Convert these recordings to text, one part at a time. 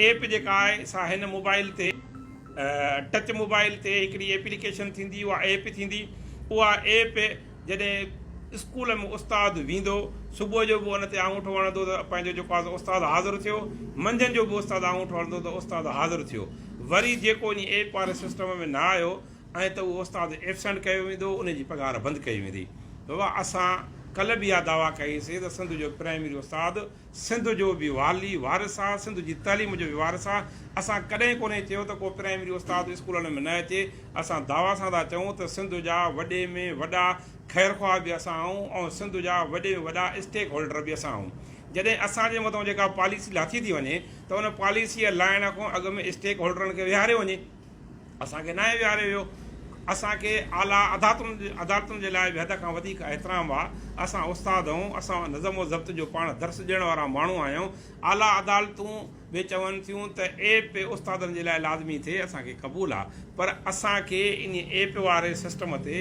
App جيڪا آهي سا هن موبائل تي ٽچ موبائل تي هڪڙي ايپليڪيشن ٿيندي اها ايپ ٿيندي اها ايپ جڏهن اسڪول ۾ استاد ويندو صبح جو به ان تي آڱوٺو هڻندو ته پنهنجو جيڪو آهي استاد حاضر ٿيو منجهند جو به استاد آڱوٺو هڻندو ته استاد حاضر ٿيو وري جيڪو ان ايپ واري سسٽم ۾ نه آيو ۽ ته اهو استاد ايبسنٽ ڪيو ويندو ان جي پگهار بند ڪئي ويندي بابا اسان ڪلهه به اها دعويٰ ڪئي سي ته سنڌ جو پرائمري استاد سنڌ جو به والي وارث آ، سنڌ جي تعليم جو به وارث آ، اسان ڪڏهن ڪونهي چيو ته ڪو پرائمري استاد اسڪولن ۾ نه اچي، اسان دعويٰ سان ٿا چئون ته سنڌ جا وڏي ۾ وڏا خيرخواهه به اسان آهيون ۽ سنڌ جا وڏي ۾ وڏا اسٽيڪ هولڊر به اسان آهيون. جڏهن اسان جي مٿان جيڪا پاليسي لاٿي ٿي وڃي ته ان پاليسيء لاهڻ کان اڳ ۾ اسٽيڪ هولڊرن کي ويهاريو وڃي. اسان کي ناهي ويهاريو ويو. اسان کي اعليٰ عدالتن جي لاء به حد کان وڌيڪ احترام آ. اسان استاد آهيون، اسان نظم و ضبط جو پاڻ درس ڏيڻ وارا ماڻهو آهيون. اعليٰ عدالتون به چون ٿيون ته ايپ استادن جي لاء لازمي ٿئي، اسان کي قبول آ. پر اسان کي انهي ايپ واري سسٽم تي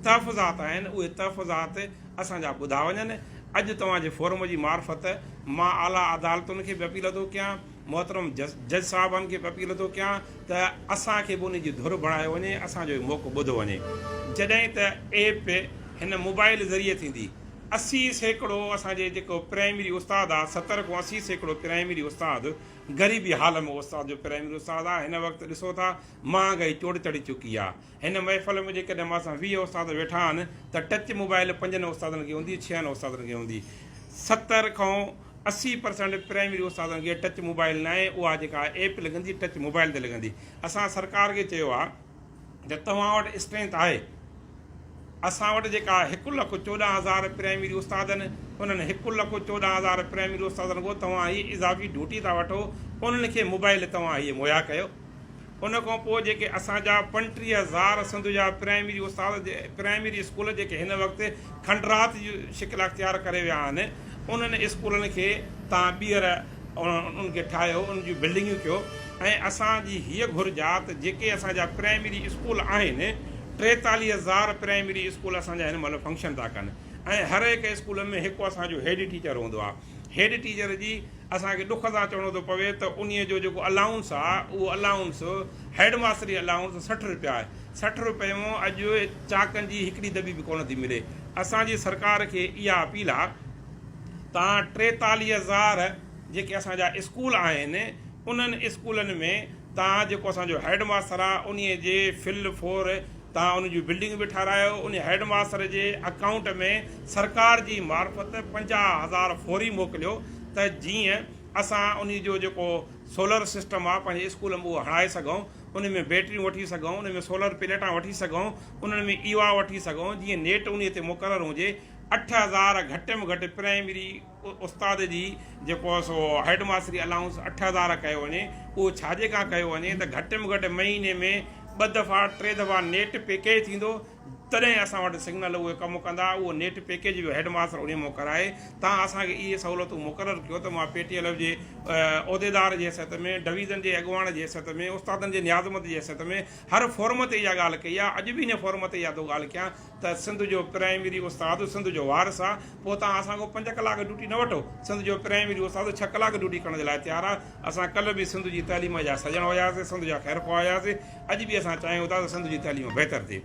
تحفظات آهن، اهي تحفظات اسان جا ٻڌا وڃن. اڄ توهان جي فورم جي معرفت مان اعليٰ عدالتن کي به اپيل ٿو ڪيان. محترم جج صاحبان کي به اپيل ٿو ڪيان ته اسان کي به ان جي ڌر بڻايو وڃي اسان جو موقعو ٻڌو وڃي جڏهن ته ايپ هن موبائل ذريعي ٿيندي 80% اسان جي جيڪو پرائمري استاد آ 70 کان 80% پرائمري استاد غريبي حال ۾ استاد جو پرائمري استاد آ هن وقت ڏسو ٿا مهانگائي چوٽ چڙهي چڪي آ هن محفل ۾ جيڪڏهن مان سان 20 استاد ويٺا آهن ته ٽچ موبائل پنجن استادن کي هوندي ڇهن استادن کي هوندي 70 کان 80 پرسنٽ پرائمري استادن کي ٽچ موبائل ناهي اها جيڪا ايپ لڳندي ٽچ موبائل تي لڳندي اسان سرڪار کي چيو آهي ته توهان وٽ اسٽرينٿ آهي اسان وٽ جيڪا 1,14,000 پرائمري استاد آهن انهن 1,14,000 پرائمري استادن کان توهان هي اضافي ڊيوٽي ٿا وٺو انهن کي موبائل توهان هي مهيا ڪيو ان کان پوء جيڪي اسان جا 35,000 سنڌ جا پرائمري استاد پرائمري اسڪول جيڪي هن وقت کنڊرات جي شڪل اختيار ڪري ويا آهن انهن اسڪولن کي تان ٻيهر انهن کي ٺاهيو انهن جون بلڊنگيون ڪيو ۽ اسان جي هيء گهرج آ ته جيڪي اسان جا پرائمري اسڪول آهن 43,000 پرائمري اسڪول اسان جا هن مهل فنڪشن ٿا ڪن ۽ هر هڪ اسڪول ۾ هڪ اسان جو هيڊ ٽيچر هوندو آ هيڊ ٽيچر جي اسان کي ڏک سان چوڻو ٿو پوي ته انهيء جو جيڪو الائونس آ، اهو الائونس هيڊ ماستري الائونس 60 رپيا آهي. 60 رپئي مان اڄ چاڪن جي هڪڙي دٻي به ڪونه ٿي ملي. اسان جي سرڪار کي اها اپيل آ تان 43,000 جيڪي اسان جا اسڪول آهن، انهن اسڪولن ۾ تان جيڪو اسان جو هيڊ ماستر آ، انهيء جي فل فور تان ان جون بلڊنگون به ٺهرايو، ان هيڊ ماستر جي اڪائونٽ ۾ سرڪار جي معرفت 50,000 فوري موڪليو ته جيئن اسان ان جو جيڪو سولر سسٽم آ پنهنجي اسڪول ۾ اهو هڻائي سگهون، ان ۾ بيٽريون وٺي سگهون، ان ۾ سولر پليٽان وٺي سگهون، انهن ۾ ايوا وٺي سگهون جيئن نيٽ انهي تي مقرر هجي، 8000 گهٽ ۾ گهٽ پرائمري استاد جي جيڪو سو هيڊ ماستري الائونس 8000 ڪيو وڃي اهو ڇا جي کان ڪيو وڃي ته گهٽ ۾ گهٽ مهيني ۾ ٻه دفعا ٽي دفعا نيٽ پيڪيج ٿيندو تڏهن اسان وٽ سگنل اهي ڪم ڪندا اهو نيٽ پيڪيج به هيڊ ماستر انهي مان ڪرائي تان اسان کي اهي سهولتون مقرر ڪيو ته مان پي ٽي ايل ايف جي عهديدار جي حيثيت ۾ ڊويزن جي اڳواڻ جي حيثيت ۾ استادن جي نيازمند جي حيثيت ۾ هر فورم تي اها ڳالهه ڪئي آهي اڄ به ان فورم تي اها ٿو ڳالهه ڪيان ته سنڌ جو پرائمري استاد سنڌ جو وارث آ پوء توهان اسان کان پنج ڪلاڪ ڊيوٽي نه وٺو سنڌ جو پرائمري استاد ڇهه ڪلاڪ ڊيوٽي ڪرڻ جي لاء تيار آ اسان ڪلهه به سنڌ جي تعليم جا سڄڻ هياسي سنڌ جا خيرخواهه هياسي اڄ به اسان چاهيون ٿا ته سنڌ جي تعليم بهتر ٿئي.